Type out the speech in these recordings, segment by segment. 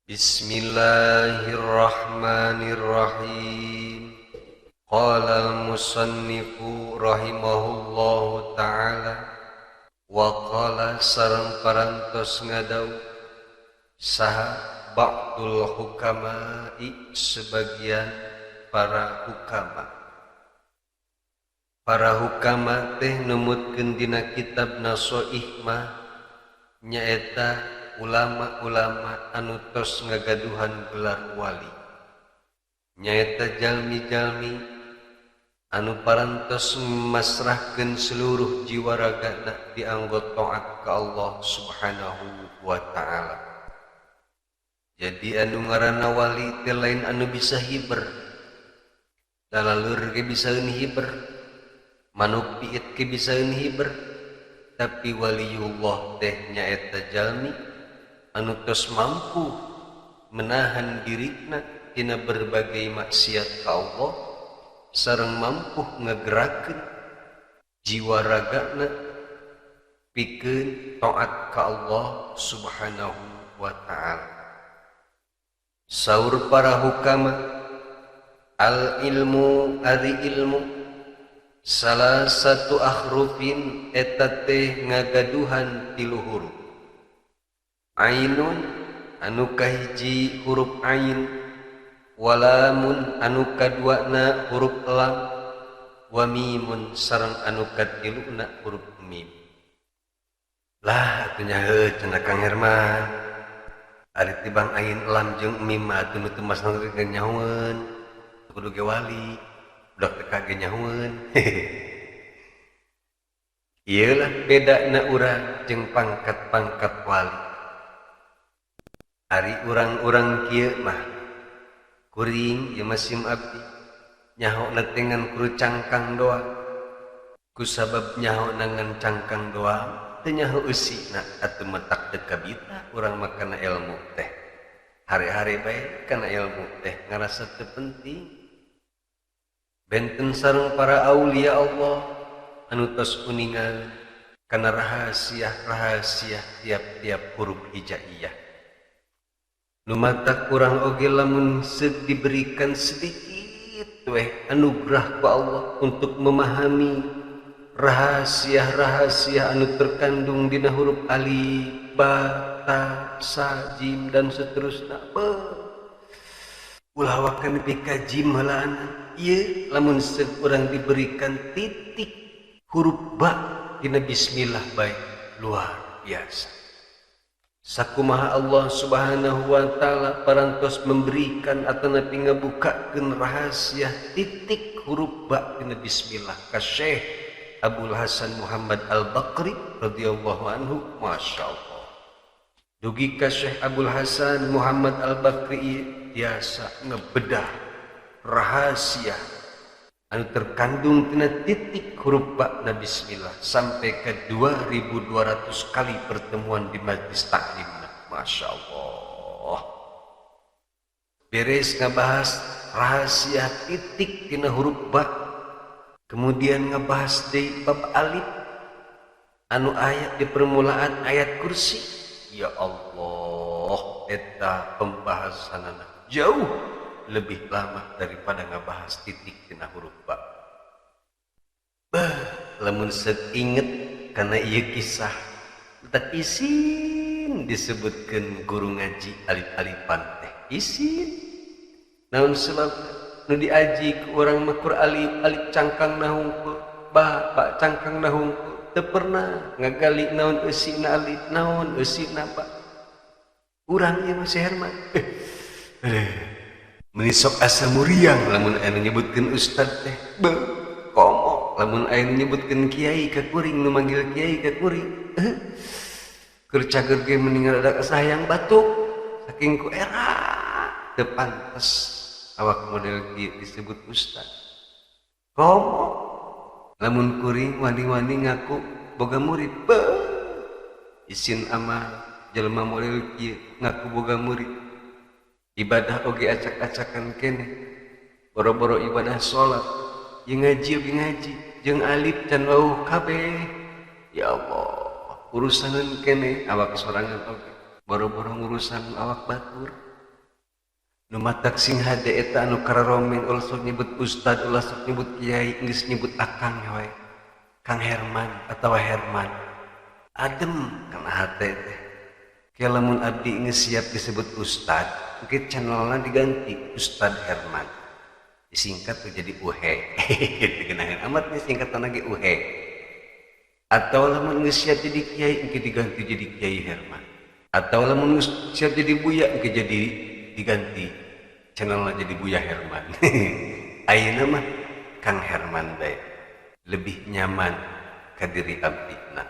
Bismillahirrahmanirrahim. Qala al-musannifu rahimahullahu ta'ala wa qala sareng parantos ngadawuh saha ba'dul hukama'i sebagian para hukama. Para hukama teh numutkeun dina kitab Nasoih mah nyaeta ulama-ulama anu tos ngagaduhan gelar wali, nyaeta jalmi-jalmi anu parantos masrahkeun seluruh jiwa ragana dianggo taat ka Allah Subhanahu wa taala. Jadi anu ngaranna wali teh lain anu bisa hiber, dalaleur ge bisaeun hiber, manuk piit ge bisaeun hiber, tapi waliullah teh nyaeta jalmi anu tos mampu menahan dirina tina berbagai maksiat ka Allah sareng mampu ngegerakeun jiwa ragana pikeun taat ka Allah Subhanahu wa taala. Saur para hukama, al ilmu ari ilmu salah satu ahrufin eta teh ngagaduhan tilu huruf. Ainun anu kahiji huruf ain, walamun anu kaduana huruf lam, wa mimun sareng anu katiluna huruf mim. Lah atuh nya heuh cenah Kang Herman. Ari tibang ain lam jeung mim mah atuh nu teu masna ge nyahoeun. Kudu ge wali, budak teh kage nyahoeun. Ieu lah bedana urang jeung pangkat-pangkat wali. Ari urang-urang kieu mah kuring ieu mah sim abdi nyaho teh ngan kuru cangkang doang. Kusabab nyaho ngan cangkang doang teu nyaho eusina atuh matak teu kabita urang mah kana ilmu teh. Hare-hare bae kana ilmu teh ngarasa teu penting. Benten sareng para aulia Allah anu tos uningan kana rahasia-rahasia tiap-tiap huruf hijaiyah. Nu matak urang oge lamun seug diberikan sedikit weh anugerah ku Allah untuk memahami rahasia-rahasia anu terkandung dina huruf alif, ba, ta, sa, jim dan seterusnya. Beuh. Ulah waka nepi ka jim heulaanan. Ieu lamun seug urang diberikan titik huruf ba dina bismillah bae luar biasa. Sakumaha Allah Subhanahu wa taala parantos memberikan atanapi ngabukakeun rahasia titik huruf ba dina bismillah ka Syekh Abul Hasan Muhammad Al-Bakri radhiyallahu anhu, masya Allah. Dugi ka Syekh Abul Hasan Muhammad Al-Bakri biasa ngebedah rahasia anu terkandung tina titik huruf ba na bismillah sampai ke 2200 kali pertemuan di majlis taklim. Masya Allah. Beres ngebahas rahasia titik tina huruf ba, kemudian ngebahas deui bab alif anu ayat di permulaan ayat kursi. Ya Allah, eta pembahasanana jauh lebih lama daripada ngebahas titik tina huruf ba. Bah, lamun seuk inget kana ieu kisah, tak isin disebutkeun guru ngaji alif-alifan teh. Isin. Naon sebab nu diaji ku urang mah kur alif, alif cangkang na hungkul, ba, ba cangkang na hungkul, teu pernah ngagali naon eusina alif, naon eusina ba. Urang ieu mah si Herman. Meuni sok asa muriang lamun aya nu nyebutkeun ustad teh. Beuh, komo lamun aya nu nyebutkeun kiai ka kuring, nu manggil kiai ka kuring. Keur cager ge mendingan ada kasayang batuk saking ku era teu pantes awak model kieu disebut ustad. Komo lamun kuring wani-wani ngaku boga murid. Beuh, isin amal jelema model kieu ngaku boga murid. Ibadah oge acak-acakan kene, boro-boro ibadah sholat, jeung ngaji oge ngaji, jeung alif can wauh kabeh. Ya Allah, urusanan kene awak sorangan oge, boro-boro ngurusan awak batur. Nu matak sing hade eta anu kararomen ulah sok nyebut ustad, ulah sok nyebut kiai, geus nyebut akang we. Kang Herman atawa Herman. Adem kana hate teh. Ke lamun abdi geus siap disebut ustad, engke channelna diganti Ustad Herman. Disingkat tuh jadi UHE. Gitu genahan amat nih singkatan lagi UHE. Atau lamun geus siap jadi kiai, engke diganti jadi Kiai Herman. Atau lamun geus siap jadi buya, engke jadi diganti channelna jadi Buya Herman. Ayeuna mah Kang Herman bae lebih nyaman ka diri abdina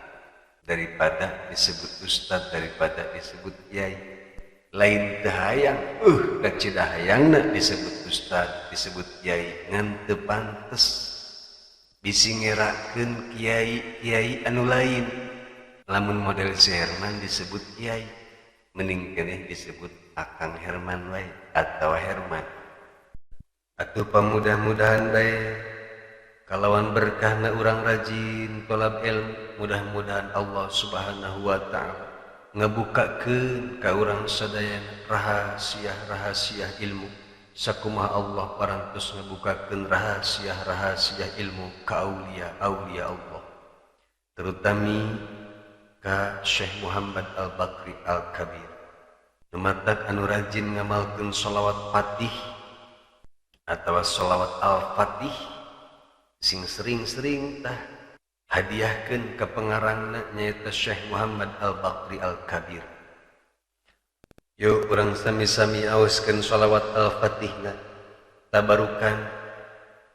daripada disebut ustad, daripada disebut kiai. Lain teu hayang, kacida hayangna disebut ustad, disebut kiai, ngan teu pantes. Bisi ngerakeun kiai-kiai anu lain. Lamun model si Herman disebut kiai, mending keneh disebut Akang Herman wae atau Herman. Atuh pamudah-mudahan bae kalawan berkahna urang rajin tolab ilmu, mudah-mudahan Allah Subhanahu wa taala ngabukakeun ka urang sadayana rahasia-rahasia ilmu. Sakumaha Allah parantos ngabukakeun rahasia-rahasia ilmu ka aulia-aulia Allah, terutami ka Syekh Muhammad Al-Bakri Al-Kabir. Numatak anu rajin ngamalkeun sholawat fatih atawa sholawat al-fatih sing sering-sering tah hadiahkeun ka pengarangna nyaeta Syekh Muhammad Al-Bakri Al-Kabir. Yuk urang sami-sami aoskeun sholawat al-fatihna tabarukan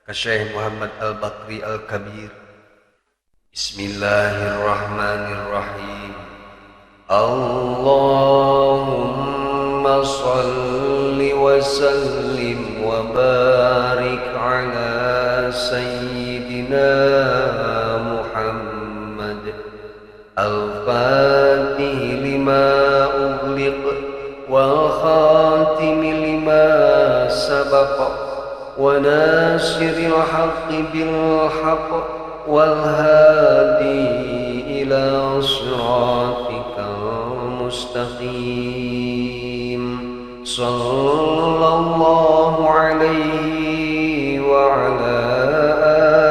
ka Syekh Muhammad Al-Bakri Al-Kabir. Bismillahirrahmanirrahim. Allahumma salli wa sallim wa barik ala sayyidina Muhammad al-fatih lima ughliq wal khatim lima sabaq wa nasiril haqqi bil haqq wal hadi ila siratikal mustaqim. Sallallahu alaihi wa ala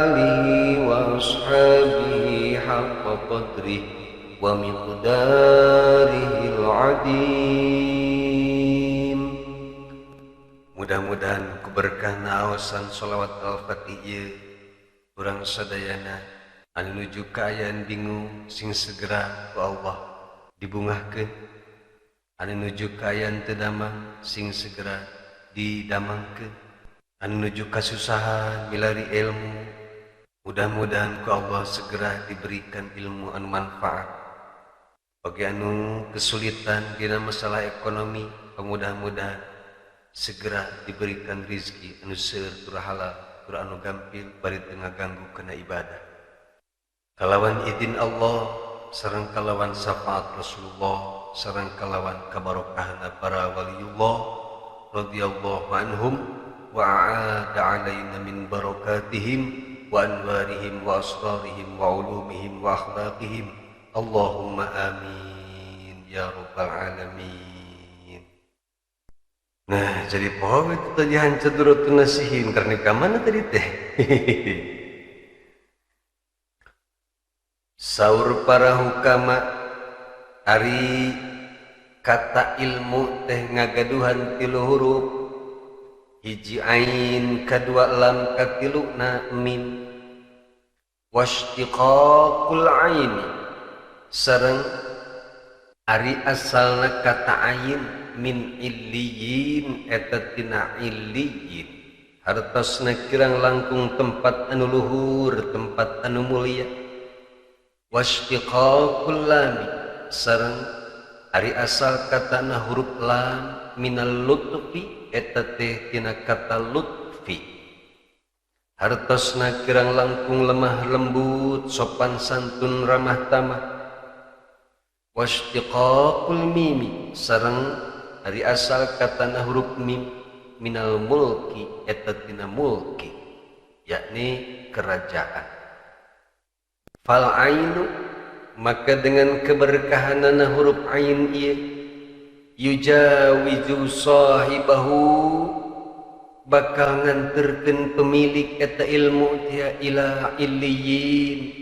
alihi wa ashabihi haqqa qadrihi wa miqdarihil azim. Mudah-mudahan keberkahan aosan sholawat al-fatih ieu urang sadayana anu nuju kaayaan bingung sing segera ku Allah dibungahkeun, anu nuju kaayaan teu damang sing segera didamangkeun, anu nuju kasusahan milari ilmu mudah-mudahan ku Allah segera diberikan ilmu anu manfaat. Bagi anu kesulitan dina masalah ekonomi, mudah-mudahan segera diberikan rizki anu seueur tur halal tur anu gampil bari teu ngaganggu kana ibadah. Kalawan izin Allah sareng kalawan syafaat Rasulullah sareng kalawan kabarokahna para waliullah radhiyallahu anhum wa a'ada alaina min barakatihim wa anwarihim wa asrarihim wa ulumihim wa akhlaqihim. Allahumma amin ya rabbal alamin. Nah, jadi poho itu tadi hancur nasihin karena ka mana tadi teh? Saur para hukama ari kata ilmu teh ngagaduhan tilu huruf, hiji ain, kadua lam, katiluna mim. Washtiqaqul aini sareng ari asalna kata ain min illiyin eta tina illiyin, hartosna kirang langkung tempat anu luhur, tempat anu mulia. Washtiqaqul lami sareng ari asal katana huruf lam minal lutfi eta teh tina kata lutfi, hartosna kirang langkung lemah lembut, sopan santun, ramah tamah. Washtiqaqul mimi sareng ari asal katana huruf mim minal mulki eta tina mulki, yakni kerajaan. Fal ainu maka dengan keberkahanana huruf ain ieu Yujawizu sahibahu bakal nganterkeun pemilik eta ilmu tia ila illiyin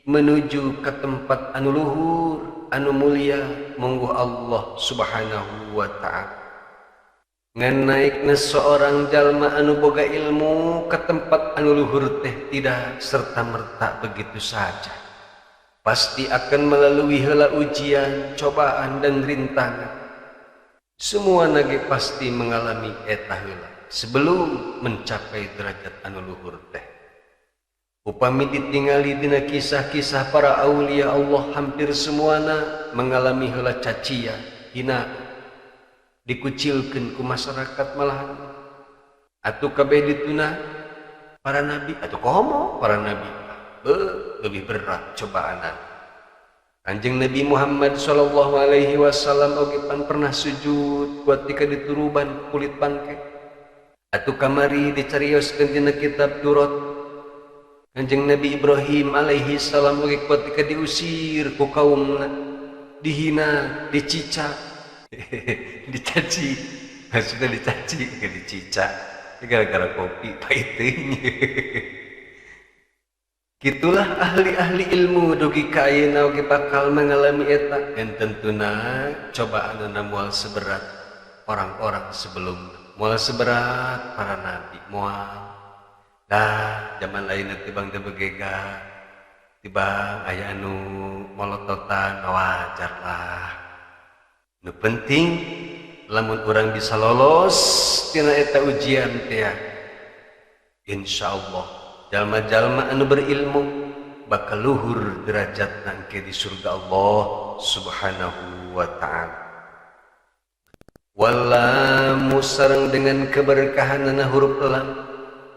menuju ke tempat anu luhur anu mulia mungguh Allah Subhanahu wa ta'ala. Ngan naikna seorang jalma anu boga ilmu ke tempat anu luhur teh tidak serta merta begitu saja. Pasti akan melalui heula ujian, cobaan dan rintangan. Semua nage pasti mengalami eta heula sebelum mencapai derajat anu luhur teh. Upami ditingali dina kisah-kisah para aulia Allah hampir semuana mengalami heula cacian, hina, dikucilkeun ku masyarakat malahan. Atuh kabeh dituna para nabi atau komo para nabi lebih berat cobaanan. Kanjeng Nabi Muhammad sallallahu alaihi wasallam oge pan pernah sujud kuat tika dituruban kulit bangke. Atuh kamari dicarioskeun dina kitab Durot. Kanjeng Nabi Ibrahim alaihi salam oge kuat tika diusir ku kaumna, dihina, dicicak. Dicaci, maksudnya dicaci, dicicak gara-gara kopi pahit. Gitulah ahli-ahli ilmu dugi ka ayeuna oge bakal mengalami eta. Dan tentuna cobaanna moal seberat orang-orang sebelum, moal seberat para nabi, moal. Dah zaman lain tibang teu begega, tibang aya anu molototan, wajar lah. Nu penting lamun urang bisa lolos tina eta ujian teh, insyaallah jalma-jalma anu berilmu bakal luhur derajatna engke di surga Allah Subhanahu wa ta'ala. Wallamu sareng dengan keberkahanana huruf lam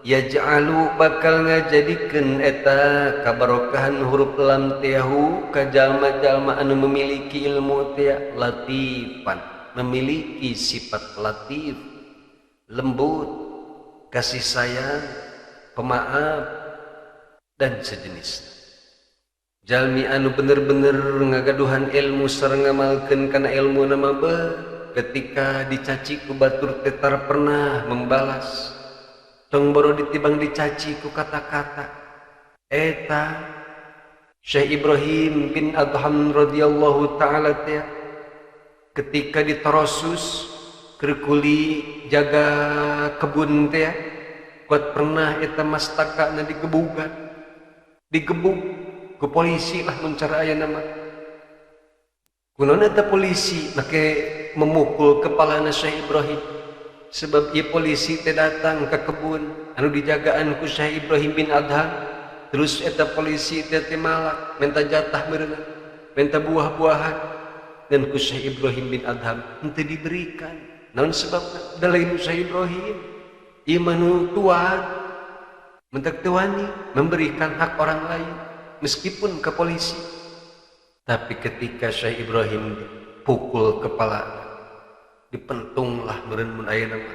yaj'alu bakal ngajadikeun eta kabarokahan huruf lam tiahu ka jalma-jalma anu memiliki ilmu tia latifan, memiliki sifat latif, lembut, kasih sayang, pemaaf dan sejenisnya. Jalmi anu bener-bener ngagaduhan ilmu sareng ngamalkeun kana ilmu nama be, ketika dicaci ku batur teh tar pernah membalas. Tong boro ditibang dicaci ku kata-kata. Eta Syekh Ibrahim bin Adham radhiyallahu ta'ala teh ketika ditorosus keur kuli jaga kebun teh kuat pernah eta mastakana digebugan, digebuk ku polisi lah mun cara aya nama. Kunaon eta polisi make memukul kepalana Syekh Ibrahim? Sebab ieu polisi teh datang ke kebun anu dijagaan ku Syekh Ibrahim bin Adham, terus eta polisi teh malak minta jatah meureunna, minta buah-buahan, dan ku Syekh Ibrahim bin Adham henteu diberikan. Naon sebabna? Da lain Syekh Ibrahim ieu mah nu tuan, mentak teu wani memberikan hak orang lain meskipun ke polisi. Tapi ketika Syekh Ibrahim dipukul kepala, dipentunglah meureun mun aya nama,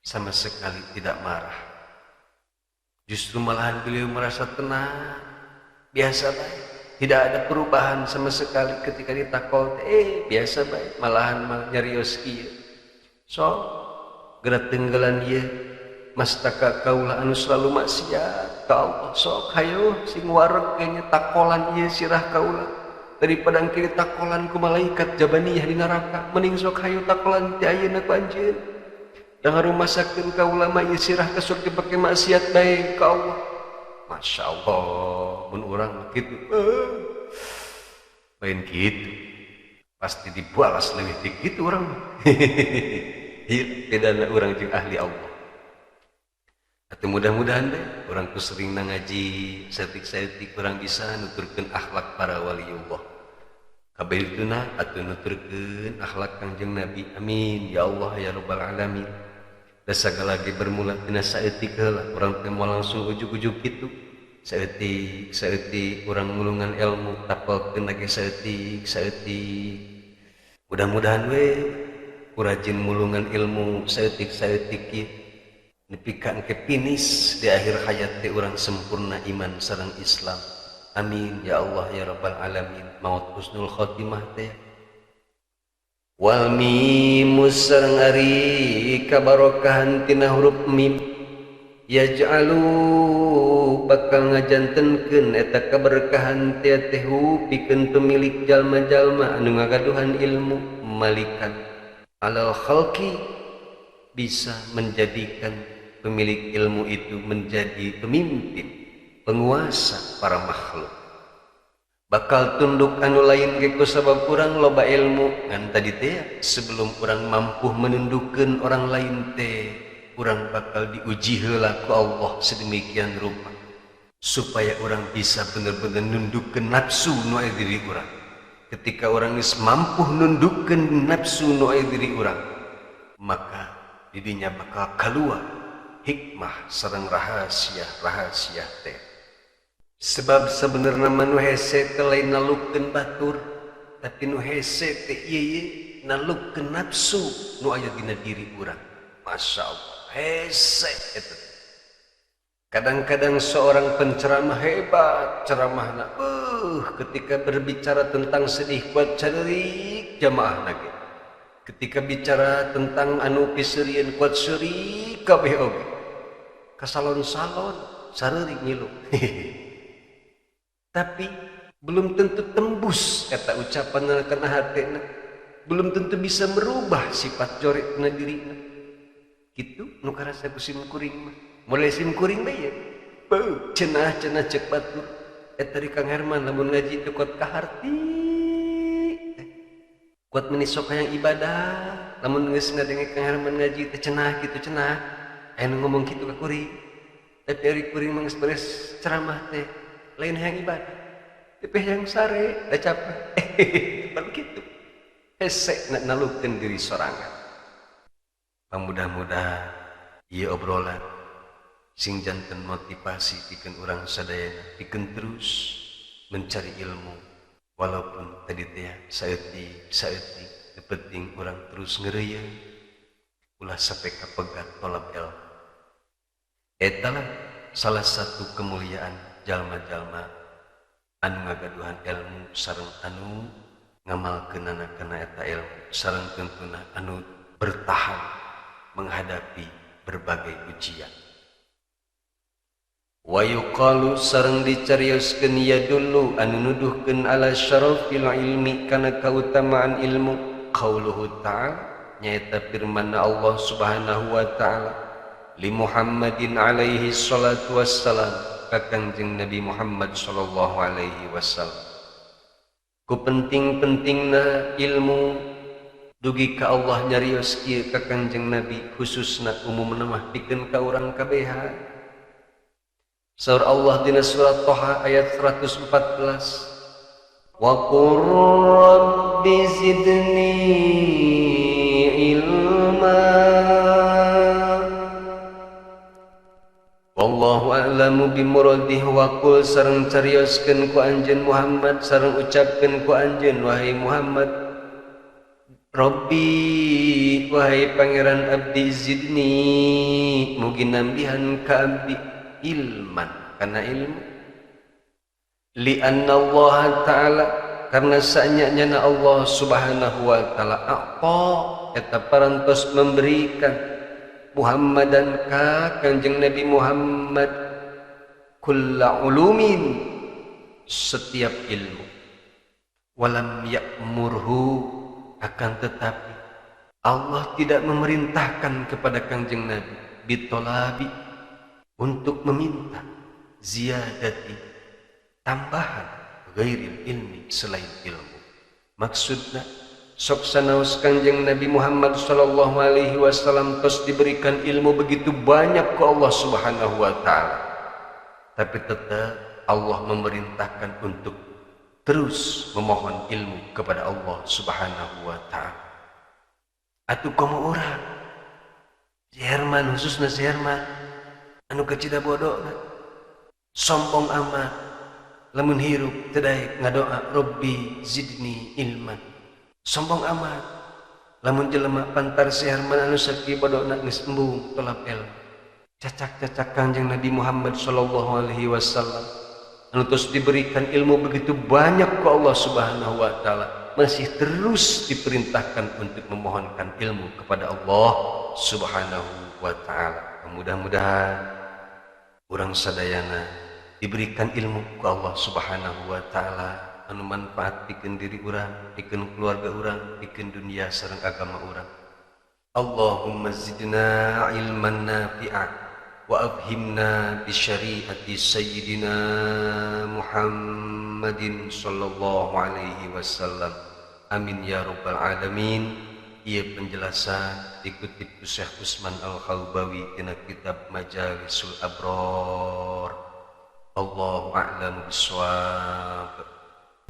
sama sekali tidak marah. Justru malahan beliau merasa tenang, biasa baik, tidak ada perubahan sama sekali ketika ditakol, biasa baik, malahan mah nyarios kieu. So geura tenggelan ieu mastaka kaula anu selalu maksiat ka Allah, sok hayo sing wareg kayaknya takolan ieu sirah kaula daripada engke ditakolan ku malaikat jabaniyah di neraka, mending sok hayo takolan ti ayeuna ku anjeun. Da ngarumasakeun kaula mah ieu sirah ka sok dipake maksiat bae ka Allah. Masya Allah, mun urang kitu, lain kitu pasti dibalas leuwih ti kitu urang mah. Ieu bedana urang jeung ahli Allah. Atau mudah-mudahan deh orang ku sering ngaji saeutik-saeutik urang bisa nuturkeun akhlak para waliullah. Kabeh dituna atuh nuturkeun akhlak Kangjeng Nabi. Amin ya Allah ya rabbal alamin. Da sagala ge bermula tina saeutik heula, urang teh moal langsung ujug-ujug kitu. Saeutik saeutik urang ngulungan ilmu tapelkeun lagi saeutik saeutik. Mudah-mudahan we ku rajin mulungan ilmu saeutik saeutik kieu nepi ka engke finis di akhir hayat teh urang sempurna iman sareng Islam. Amin ya Allah ya rabbal alamin. Maut husnul khotimah teh. Wal mimu sareng ari kabarokahan tina huruf mim yaj'alu bakal ngajantenkeun eta kaberkahan teh tehu pikeun pemilik jalma-jalma anu ngagaduhan ilmu malikan alal khalqi, bisa menjadikan pemilik ilmu itu menjadi pemimpin, penguasa para makhluk. Bakal tunduk anu lain ge ku sabab urang loba ilmu. Ngan tadi teh sebelum urang mampu menundukkeun orang lain teh, urang bakal diuji heula ku Allah sedemikian rupa supaya orang bisa bener-bener nundukkeun nafsu nu aya diri urang. Ketika orang geus mampu nundukkeun nafsu nu aya diri urang, maka didinya bakal keluar hikmah sareng rahasia-rahasia teh. Sebab sebenarnya mah nu hese teh lain nalukkeun batur, tapi nu hese teh ieu ye nalukkeun nafsu nu aya dina diri urang. Masya Allah, hese eta. Kadang-kadang seorang penceramah hebat ceramahna, ketika berbicara tentang sedih kuat cerik jamaah ge. Ketika bicara tentang anu piseurieun kuat seurik kabeh oge. Ka salon-salon sareurik ngilu. Tapi belum tentu tembus eta ucapan kana hatena, belum tentu bisa merubah sifat jorekna dirina. Kitu nu karasa ku sim kuring mah. Mulai sim kuring bae ya. Beuh, cenah-cenah cek batur. Eta di Kang Herman lamun ngaji teu kuat kaharti. Kuat meni sok hayang ibadah, lamun geus ngadenge Kang Herman ngaji teh cenah kitu cenah. Aya nu ngomong kitu ka kuring. Tapi ari kuring mah geus beres ceramah teh lain hayang ibadah, tapi hayang sare, da capek. Baru kitu. Hese na nalukkeun diri sorangan. Mudah-mudahan ieu obrolan sing janten motivasi pikeun urang sadayana, pikeun terus mencari ilmu walaupun tadi teh saeutik saeutik, penting urang terus ngeureuyeuh ulah sampai kapegat tolab ilmu. Eta lah salah satu kemuliaan jalma-jalma anu ngagaduhan ilmu sareng anu ngamalkeunana kana eta ilmu sareng tentuna anu bertahan menghadapi berbagai ujian. Wa yuqalu sareng dicarioskeun yadullu anu nuduhkeun ala syarafil ilmi kana kautamaan ilmu qauluhu ta'ala nyaeta firman Allah Subhanahu wa ta'ala li Muhammadin alaihi salatu wassalam ka Kangjeng Nabi Muhammad sallallahu alaihi wasallam. Ku penting-pentingna ilmu dugi ka Allah nyarios kieu ka Kangjeng Nabi khususna umumna mah pikeun ka urang kabehan. Surah Allah dina surat Toha ayat 114, wa qur rabbi zidni ilma wallahu a'lamu bimuradih. Wa qul sareng carioskeun ku anjeun Muhammad sareng ucapkeun ku anjeun wahai Muhammad, Rabbi wahai pangeran abdi, zidni mugi nambihan ka abdi ilman kana ilmu, li anna Allah ta'ala karena sanyanya Allah Subhanahu wa ta'ala a'ta eta parantos memberikan Muhammadan ka Kangjeng Nabi Muhammad kulla ulumin setiap ilmu, walam ya'murhu akan tetapi Allah tidak memerintahkan kepada Kangjeng Nabi bitolabi untuk meminta ziyadati tambahan ghairil ilmi selain ilmu. Maksudna sok sanaos Kangjeng Nabi Muhammad sallallahu alaihi wasallam tos diberikan ilmu begitu banyak ku Allah Subhanahu wa taala, tapi tetap Allah memerintahkan untuk terus memohon ilmu kepada Allah Subhanahu wa taala. Atuh komo urang si Herman, khususna si Herman anu kecida bodoh sombong amat lamun hirup teu daek ngadoa Rabbi zidni ilman. Sombong amat lamun jelema pantar si Herman anu sakieu bodona geus embung tolab ilmu. Cacak-cacak Kangjeng Nabi Muhammad sallallahu alaihi wasallam anu tos diberikan ilmu begitu banyak ku Allah Subhanahu wa taala, masih terus diperintahkan untuk memohonkan ilmu kepada Allah Subhanahu wa taala. Mudah-mudahan urang sadayana diberikan ilmu ku Allah Subhanahu wa taala anu manfaat pikeun diri urang, pikeun keluarga urang, pikeun dunia sareng agama urang. Allahumma zidna ilman nafi'a wa afhimna bi syari'ati sayyidina Muhammadin sallallahu alaihi wasallam. Amin ya rabbal alamin. Ieu penjelasan dikutip ku Syekh Usman Al-Khalbawi tina kitab Majalisul Abrar. Allahu a'lam bissawab.